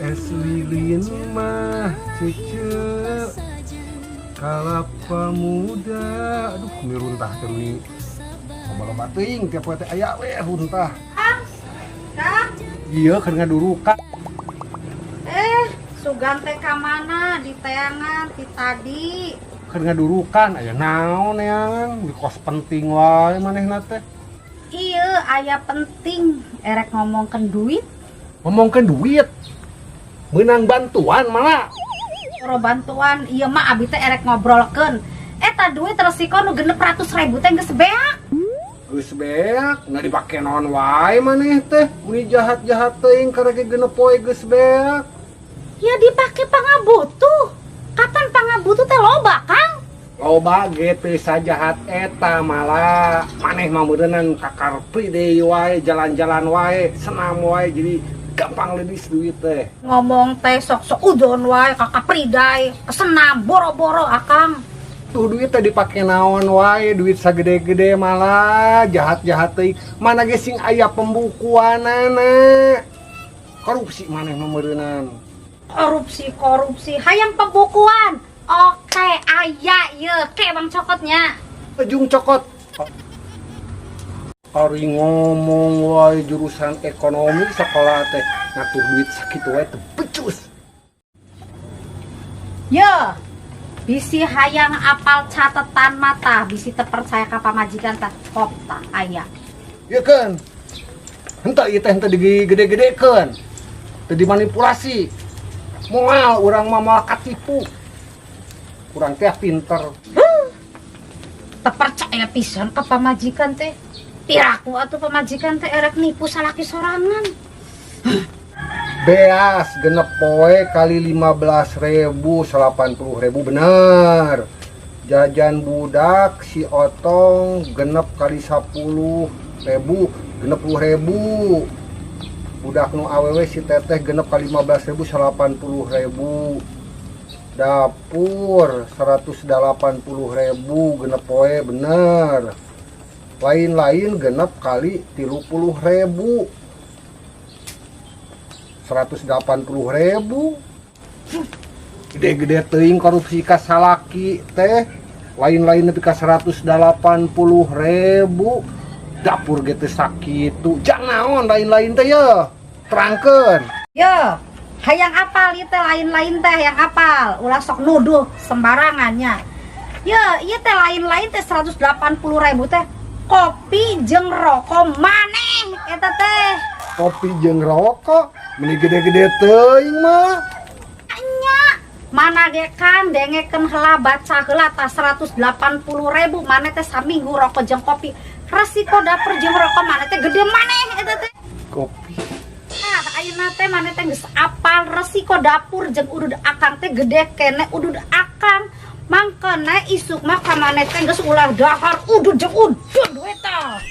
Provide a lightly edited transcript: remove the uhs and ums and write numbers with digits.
Es lilin mah cece kalapa muda. Aduh, meni runtah teh, meni loba-loba teuing, tiap poe teh aya we runtah. Kang, Kang, Iya, keur ngadurukan. Eh, sugan teh ka mana diteangan ti tadi? Keur ngadurukan, aya naon neangan di kos penting wae manehna teh? Iya, aya penting erek ngomongkeun duit. Ngomongkeun duit? Menang bantuan malah? Oro bantuan, iya mah abi teh erek ngobrolkeun. Eta duit resiko nu 600.000 teh geus beak. Geus beak, nggak dipake naon wae maneh teh. Meni jahat-jahat teuing, karek 6 poe geus beak. Ya dipake pangabutuh. Kapan pangabutuh teh loba, Kang? Loba ge teu sajahat eta malah. Maneh mah meureunnan ka Car Free Day wae, jalan-jalan wae, senam wae, jadi gampang leudis duit teh. Ngomong teh sok suudzon wae ka Car Free Day, kesenam boro-boro Akang. Tuh duit teh dipake naon wae, duit sagede-gede malah jahat-jahat teuing. Mana ge sing aya pembukuanana. Korupsi maneh mah meureunnan. Korupsi, korupsi, hayang pembukuan. Oke, aya ye, ke Bang cokotnya. Ujung cokot. Ari ngomong wae jurusan ekonomi sekolah teh, ngatur duit sakitu wae teu becus. Yo, bisi hayang apal catatan mata, bisi terpercaya ka pamajikan tah, kop tah aya. Iya kan? Henteu ieu teh, henteu digede-gedekeun. Teu dimanipulasi. Moal urang mah, moal katipu. Kurang teh pinter. Terpercaya pisan ka pamajikan teh. Piraku atuh pamajikan teh erek nipu salaki sorangan. Beas 6 poe kali 15.000, 80.000, bener. Jajan budak si Otong 6 kali 10.000, 60.000. Budak nu awewe si Teteh 6 kali 15.000, 80.000. Dapur 180.000 6 poe, bener. Lain-lain 6 kali 30.000, 180.000. Gede-gede teuing korupsi ka salaki teh. Lain-lain nepi ka 180.000. Dapur ge teu sakitu. Jang naon lain-lain teh ya? Terangkeun. Yo, hayang apal ieu teh lain-lain teh, hayang apal, ulah sok nuduh sembarangannya. Yo, ieu teh lain-lain teh 180.000 teh kopi jeung rokok maneh eta teh. Kopi jeung rokok meni gede-gede teuing mah. Nya, mana ge kan dengekeun heula, baca heula tah. 180.000 maneh teh saminggu rokok jeung kopi. Resiko dapur jeung rokok maneh teh gede maneh eta teh. Kopi. Nah, ayeuna teh maneh teh geus apal resiko dapur jeung udud Akang teh gede kene udud Akang. Mangkana isuk mah ka maneh teh geus ulah dahar udud jeung udud we tah.